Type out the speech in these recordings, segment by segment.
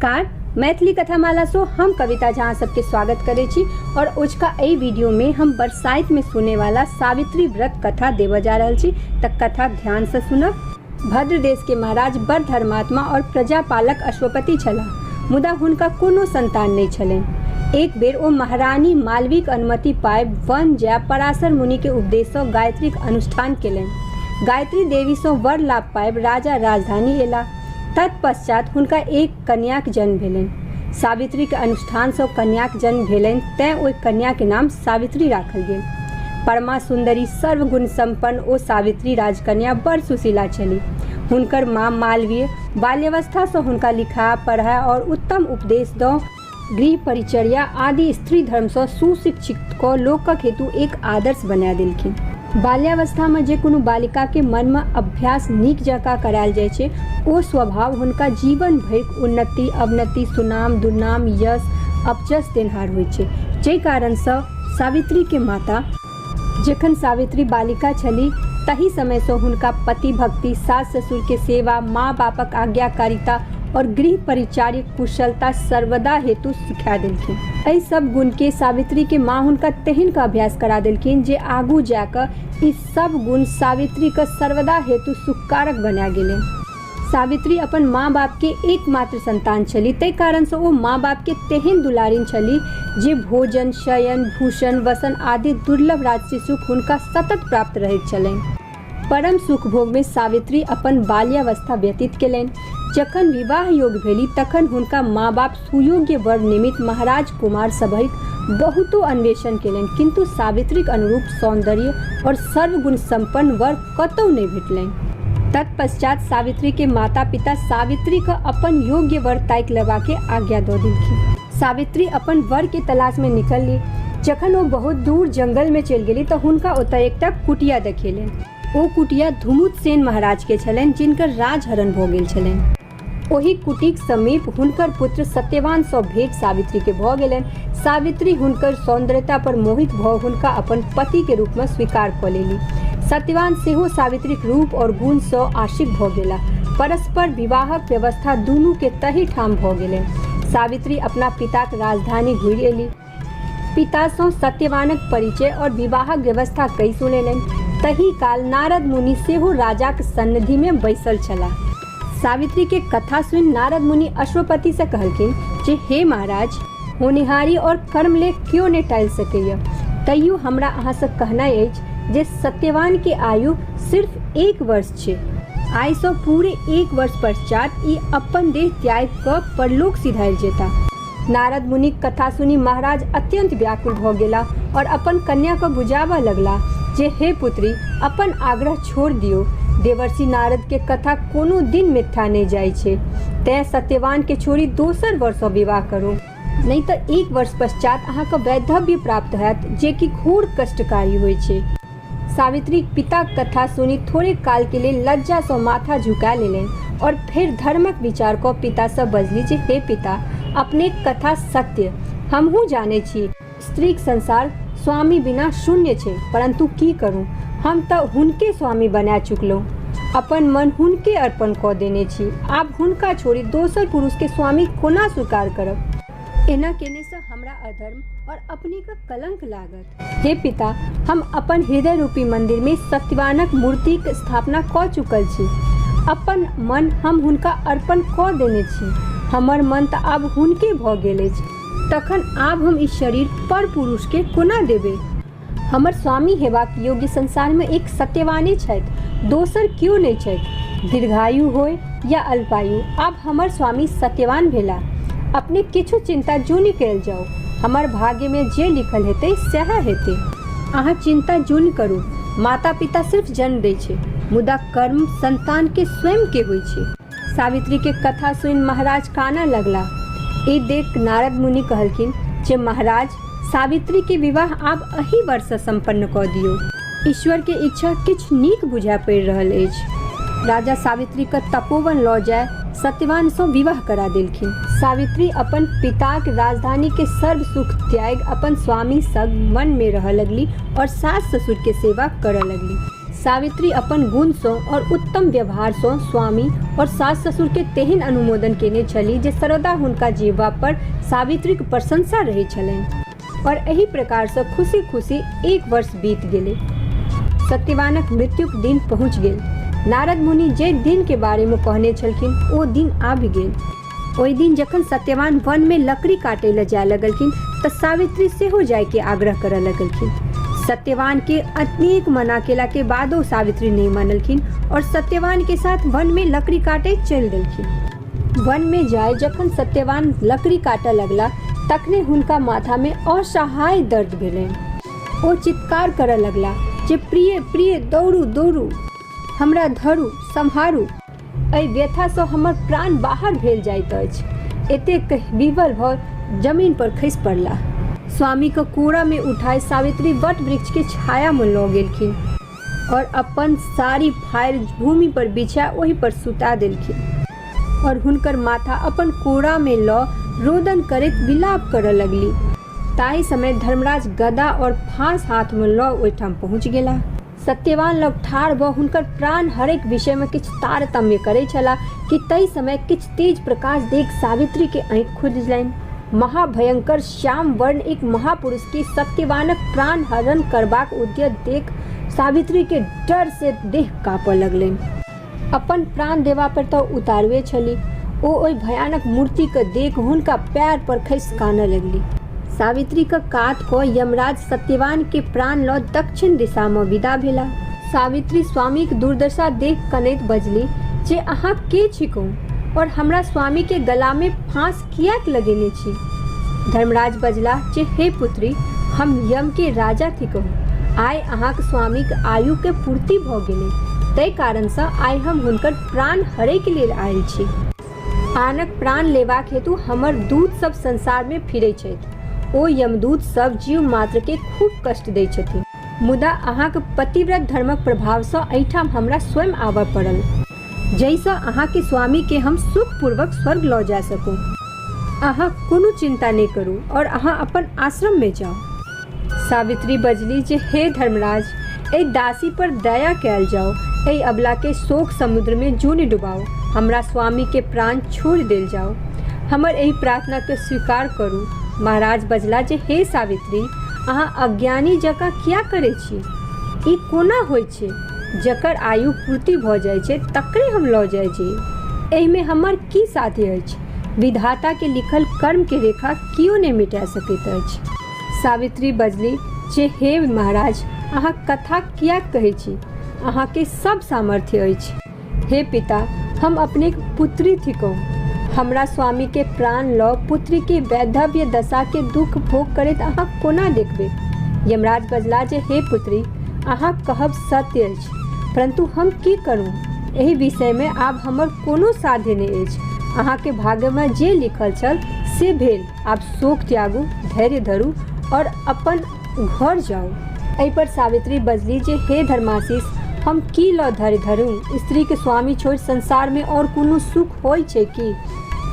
नमस्कार, मैथिली कथामाला सो हम कविता झा सबके स्वागत करै छी और ओझका एहि वीडियो में हम बरसाइत में सुने वाला सावित्री व्रत कथा देबऽ जा रहल छी। त कथा ध्यान से सुनब। भद्र देश के महाराज बड़ धर्मात्मा और प्रजापालक अश्वपति छलाह, मुदा हुनका कोनो संतान नहि छलनि। एक बेर ओ महारानी मालवीक अनुमति पाबि वन जाय पराशर मुनि के उपदेश सँ गायत्रीक अनुष्ठान केलनि। गायत्री देवी सँ वर लाभ पाबि राजा राजधानी एलाह। तत्पश्चात हुनका एक कन्याक जन्म भेलनि। सावित्रीक अनुष्ठानसँ कन्याक जन्म भेलनि तेँ ओहि कन्याक नाम सावित्री राखल गेल। परमा सुन्दरी सर्वगुण सम्पन्न ओ सावित्री राजकन्या बड़ सुशीला छली। हुनकर माँ मालवीय बाल्यावस्थासँ हुनका लिखा पढ़ा और उत्तम उपदेश दऽ गृह परिचर्या आदि स्त्री धर्मसँ सुशिक्षित कऽ लोकक हेतु एक आदर्श बना देलखिन। बाल्यावस्थामे जे कोनो बालिकाके मनमे अभ्यास नीक जकाँ करायल जाइ छै ओ स्वभाव हुनका जीवन भरिक उन्नति अवनति सुनाम दुर्नाम यश अपजस देनहार होइ छै, जाहि कारणसँ सावित्रीके माता जखन सावित्री बालिका छली तही समयसँ हुनका पति भक्ति, सास ससुरके सेवा, माँ बापक आज्ञाकारिता और गृह परिचार्य कुशलता सर्वदा हेतु सिखा देलखिन। एहि सब गुणके सावित्रीके माँ हुनका तेहन कऽ अभ्यास करा देलखिन जे आगू जाकऽ ई सब गुण सावित्रीके सर्वदा हेतु सुखकारक बना गेलनि। सावित्री अपन माँ बापके एकमात्र संतान छली, ताहि कारणसँ ओ माँ बापके तेहन दुलारिन छली जे भोजन, शयन, भूषण, वसन आदि दुर्लभ राजसी सुख हुनका सतत प्राप्त रहैत छलनि। परम सुख भोगमे सावित्री अपन बाल्यावस्था व्यतीत केलनि। जखन विवाह योग्य भेली तखन हुनका माँ बाप सुयोग्य वर निमित्त महाराज कुमार सबहिक बहुतो अन्वेषण केलनि, किन्तु सावित्रीक अनुरूप सौंदर्य और सर्वगुण संपन्न वर कतौ नहि भेटलनि। तत्पश्चात सावित्री के माता पिता सावित्री के अपन योग्य वर ताकि लेबा के आज्ञा दऽ देलखिन। सावित्री अपन वर के तलाश में निकलली। जखन ओ बहुत दूर जंगल में चलि गेली तऽ हुनका ओतय एकटा कुटिया देखेलनि। ओ कुटिया धुमुत सेन महाराज के छलनि जिनकर राजहरण भऽ गेल छलनि। ओहि कुटीक समीप हुनकर पुत्र सत्यवानसँ भेंट सावित्रीके भऽ गेलनि। सावित्री हुनकर सौन्दर्यता पर मोहित भऽ हुनका अपन पतिके रूपमे स्वीकार कऽ लेली। सत्यवान सेहो सावित्रीक रूप और गुणसँ आशिक भऽ गेलाह। परस्पर विवाहक व्यवस्था दुनूके तही ठाम भऽ गेलनि। सावित्री अपना पिताक राजधानी घुरि एली। पितासँ सत्यवानक परिचय और विवाहक व्यवस्था कहि सुनेलनि। तही काल नारद मुनि सेहो राजाक सन्निधिमे बैसल छलाह। सावित्री के कथा सुनि नारद मुनि अश्वपति से कहलखिन जे हे महाराज, होनिहारी और कर्म ले क्यों नहि टालि सकैया, तैयो हमरा अहाँसँ कहनाइ अछि जे सत्यवान के आयु सिर्फ 1 वर्ष छै। आइसँ पूरे 1 वर्ष पश्चात ई अपन देह त्यागि कऽ परलोक सिधारि जेता। नारद मुनिक कथा सुनि महाराज अत्यंत व्याकुल भऽ गेलाह और अपन कन्या के बुझाबऽ लगलाह जे हे पुत्री, अपन आग्रह छोड़ दियौ। देवर्षि नारद के कथा कोनो दिन मिथ्या नहि जाइ छै, तें सत्यवान के छोड़ि दोसर वर सँ विवाह करू, नहि तऽ 1 वर्ष पश्चात अहाँके वैधव्य प्राप्त होयत जे कि घोर कष्टकारी होइ छै। सावित्रीक पिताक कथा सुनि थोड़े काल के लेल लज्जा सँ माथा झुका लेलनि और फेर धर्मक विचार कऽ पिता सँ बजली जे हे पिता, अपनेक कथा सत्य, हमहूँ जानै छी, स्त्रीक संसार स्वामी बिना शून्य छै, परंतु की करू, हम तऽ हुनके स्वामी बना चुकलहुँ, अपन मन हुनके अर्पण कऽ देने छी, आब हुनका छोड़ि दोसर पुरुष के स्वामी कोना स्वीकार करब? एना केने सँ हमरा अधर्म और अपने के कलंक लागत। हे पिता, हम अपन हृदय रूपी मंदिर में सत्यवानक मूर्तिक स्थापना कऽ चुकल छी। अपन मन हम हुनका अर्पण कऽ देने छी। हमर मन तऽ आब हुनके भऽ गेल अछि। तखन आब हम ई शरीर पर पुरुष के कोना देबै? हमर स्वामी हेबाक योग्य संसार में एक सत्यवाने छथि, दोसर केओ नहि छथि। दीर्घायु होय या अल्पायु, आब हमर स्वामी सत्यवान भेलाह। अपने किछु चिंता जुनि कयल जाउ। हमर भाग्य में जे लिखल हेतै सएह हेतै। अहाँ चिंता जुनि करू। माता पिता सिर्फ जन्म दै छै, मुदा कर्म संतान के स्वयं के होइ छै। सावित्री के कथा सुनि महाराज कानऽ लगलाह। ई देख नारद मुनि कहलखिन जे महाराज, सावित्री के विवाह आब अही वर्ष सँ संपन्न कऽ दियौ। ईश्वर के इच्छा किछु नीक बुझाय पड़ि रहल अछि। राजा सावित्री के तपोवन लऽ जाय सत्यवान सँ विवाह करा देलखिन। सावित्री अपन पिताक राजधानी के सर्व सुख त्यागि अपन स्वामी संग वन में रहऽ लगली और सास ससुर के सेवा करऽ लगली। सावित्री अपन गुणसँ और उत्तम व्यवहारसँ स्वामी और सास ससुरके तेहन अनुमोदन केने छलीह जे सर्वदा हुनका जिह्वा पर सावित्रीक प्रशंसा रहै छलनि और एहि प्रकारसँ खुशी खुशी एक वर्ष बीत गेलै। सत्यवानक मृत्युक दिन पहुँच गेल। नारद मुनि जे दिनके बारेमे कहने छलखिन ओ दिन आबि गेल। ओहि दिन जखन सत्यवान वनमे लकड़ी काटय लए जाय लगलखिन तऽ सावित्री सेहो जायके आग्रह करऽ लगलखिन। सत्यवानके अनेक मना केलाके बादो सावित्री नहि मानलखिन और सत्यवानके साथ वनमे लकड़ी काटय चलि देलखिन। वनमे जाय जखन सत्यवान लकड़ी काटऽ लगला तखने हुनका माथामे असहाय दर्द भेलनि। ओ चित्कार करऽ लगला जे प्रिय प्रिय दौड़ू दौड़ू, हमरा धरू सम्हारू। एहि व्यथासँ हमर प्राण बाहर भेल जाइत अछि। एतेक कहि विह्वल भऽ जमीन पर खसि पड़लाह। स्वामीक कोरामे उठाय सावित्री वट वृक्षके छायामे लऽ गेलखिन और अपन साड़ी फाड़ि भूमि पर बिछा ओहि पर सुता देलखिन और हुनकर माथा अपन कोरामे लऽ रोदन करैत विलाप करऽ लगली। ताहि समय धर्मराज गदा और फाँस हाथमे लऽ ओहिठाम पहुँच गेलाह। सत्यवान लग ठाढ़ भऽ हुनकर प्राण हरैक विषयमे किछु तारतम्य करै छलाह कि ताहि समय किछु तेज प्रकाश देख सावित्रीके आँखि खुजलनि। महाभयंकर श्याम वर्ण एक महापुरुषके सत्यवानक प्राण हरण करबाक उद्यत देख सावित्रीके डर से देह काँपऽ लगलनि। अपन प्राण देबा पर तऽ उतारुए छली। ओ ओहि भयानक मूर्तिकेँ देख हुनका पैर पर खसि कानऽ लगली। सावित्रीक कात कऽ यमराज सत्यवानकेँ प्राण लऽ दक्षिण दिशामे विदा भेलाह। सावित्री स्वामीक दुर्दशा देख कनैत बजली जे अहाँ के छिकहुँ और हमरा स्वामीके गलामे फाँस किएक लगेने छी? धर्मराज बजलाह जे हे पुत्री, हम यम के राजा थिकहुँ। आइ अहाँक स्वामीक आयु के पूर्ति भऽ गेलै, ताहि कारण सँ आइ हम हुनकर प्राण हरैक लेल आयल छी। आनक प्राण लेबाक हेतु हमर दूत सब संसार मे फिरै छथि। ओ यमदूत सब जीव मात्र के खूब कष्ट दैत छथिन। मुदा अहाँक पतिव्रत धर्मक प्रभाव सँ एहिठाम हमरा स्वयं आबय पड़ल। जाहिसँ अहाँके स्वामीके हम सुखपूर्वक स्वर्ग लऽ जा सकू। अहाँ कोनो चिन्ता नहि करू और अहाँ अपन आश्रममे जाउ। सावित्री बजली जे हे धर्मराज, एहि दासी पर दया कयल जाओ। एहि अबलाके शोक समुद्रमे जुनि डुबाउ। हमरा स्वामीके प्राण छोड़ि देल जाओ। हमर एहि प्रार्थनाके स्वीकार करू। महाराज बजला जे हे सावित्री, अहाँ अज्ञानी जकाँ किया करै छी? ई कोना होइ छै? जकर आयु पूर्ति भऽ जाइ छै तकरे हम लऽ जाइ छी। एहिमे हमर की साध्य अछि? विधाताके लिखल कर्मके रेखा कियो नहि मिटा सकैत अछि। सावित्री बजली जे हे महाराज, अहाँ कथा किएक कहै छी? अहाँके सब सामर्थ्य अछि। हे पिता, हम अपनेक पुत्री थिकहुँ। हमरा स्वामीके प्राण लऽ पुत्रीके वैधव्य दशाके दुःख भोग करैत अहाँ कोना देखबै? यमराज बजलाह जे हे पुत्री, अहाँक कहब सत्य अछि, परन्तु हम की करू? एहि विषयमे आब हमर कोनो साध्य नहि अछि। अहाँके भाग्यमे जे लिखल छल से भेल। आब शोक त्यागू, धैर्य धरू और अपन घर जाउ। एहि पर सावित्री बजली जे हे धर्माशीष, हम की लऽ धैर्य धरू? स्त्रीके स्वामी छोड़ि संसारमे और कोनो सुख होइ छै की?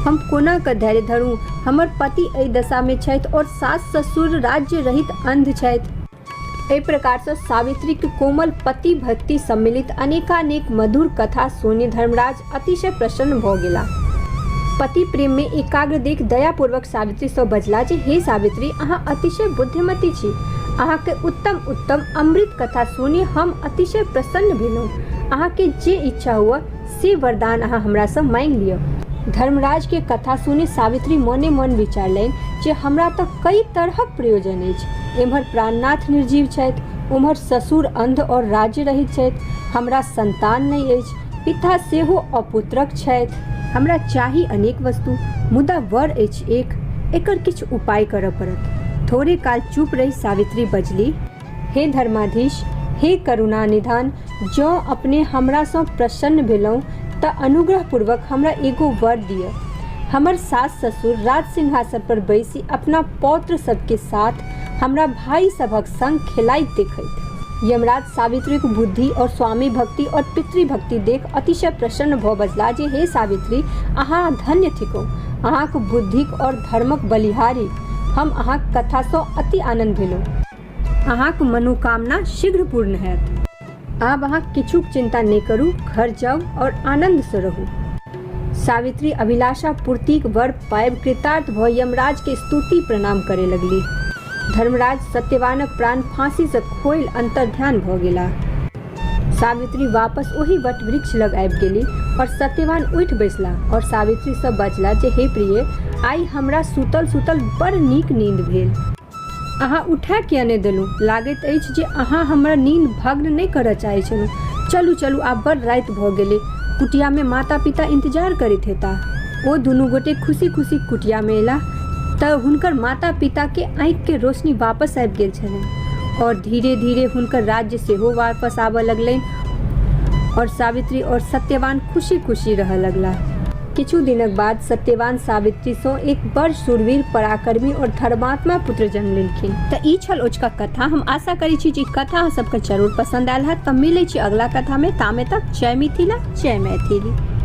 हम कोना कऽ धैर्य धरू? हमर पति एहि दशामे छथि और सास ससुर राज्य रहित अंध छथि। एहि प्रकारसँ सावित्रीक कोमल पति भक्ति सम्मिलित अनेकानेक मधुर कथा सुनि धर्मराज अतिशय प्रसन्न भऽ गेलाह। पति प्रेममे एकाग्र देख दयापूर्वक सावित्रीसँ बजलाह जे हे सावित्री, अहाँ अतिशय बुद्धिमती छी। अहाँके उत्तम उत्तम अमृत कथा सुनि हम अतिशय प्रसन्न भेलहुँ। अहाँके जे इच्छा हुअ से वरदान अहाँ हमरासँ माँगि लिअ। धर्मराजके कथा सुनि सावित्री मने मन विचारलनि जे हमरा तँ कई तरहक प्रयोजन अछि। एम्हर प्राणनाथ निर्जीव छथि, ओम्हर ससुर अन्ध और राज्य रहित छथि, हमरा संतान नहि अछि, पिता सेहो अपुत्रक छथि। हमरा चाही अनेक वस्तु, मुदा वर अछि एक। एकर किछु उपाय करऽ पड़त। थोड़े काल चुप रहि सावित्री बजली। हे धर्माधीश, हे करुणानिधान, जँ अपने हमरासँ प्रसन्न भेलहुँ तँ अनुग्रहपूर्वक हमरा एगो वर दिअ। हमर सास-ससुर राजसिंहासन पर बैसि अपना पौत्र सभके साथ हमरा भाइ सभक संग खेलाइत देखथि। यमराज सावित्रीक बुद्धि और स्वामी भक्ति और पितृभक्ति देख अतिशय प्रसन्न भऽ बजलाह जे हे सावित्री, अहाँ धन्य थिकहुँ। अहाँक बुद्धिक और धर्मक बलिहारी। हम अहाँक कथासँ अति आनन्द भेलहुँ। अहाँक मनोकामना शीघ्र पूर्ण हैत। आब अहाँ किछुक चिन्ता नहि करू, घर जाउ आओर आनन्दसँ रहू। सावित्री अभिलाषा पूर्तिक वर पाबि कृतार्थ भऽ यमराजकेँ स्तुति प्रणाम करय लगलीह। धर्मराज सत्यवानक प्राण फाँसीसँ खोलि अन्तर्ध्यान भऽ गेलाह। सावित्री वापस ओहि वटवृक्ष लग आबि गेली और सत्यवान उठि बैसला और सावित्री सँ बजला जे हे प्रिय, आइ हमरा सुतल सुतल बड़ नीक नींद भेल। अहाँ उठा किया नहि देलहुँ? लागैत अछि जे अहाँ हमर नींद भग्न नहि करऽ चाहैत छलहुँ। चलू चलू, आब बड़ राति भऽ गेलै। कुटियामे माता पिता इंतजार करैत हेताह। ओ दुनू गोटे खुशी खुशी कुटियामे अयलाह तऽ हुनकर माता पिताके आँखिके रोशनी वापस आबि गेल छलनि आओर धीरे धीरे हुनकर राज्य सेहो वापस आबऽ लगलनि आओर सावित्री आओर सत्यवान खुशी खुशी रहऽ लगलाह। किछु दिनक बाद सत्यवान सावित्रीसँ एक बड़ शूरवीर, पराक्रमी आओर धर्मात्मा पुत्र जन्म लेलखिन। तऽ ई छल ओझका कथा। हम आशा करै छी जे ई कथा अहाँ सबके जरूर पसंद आयल हैत। तऽ मिलै छी अगला कथामे, तामे तक जय मिथिला, जय मैथिली।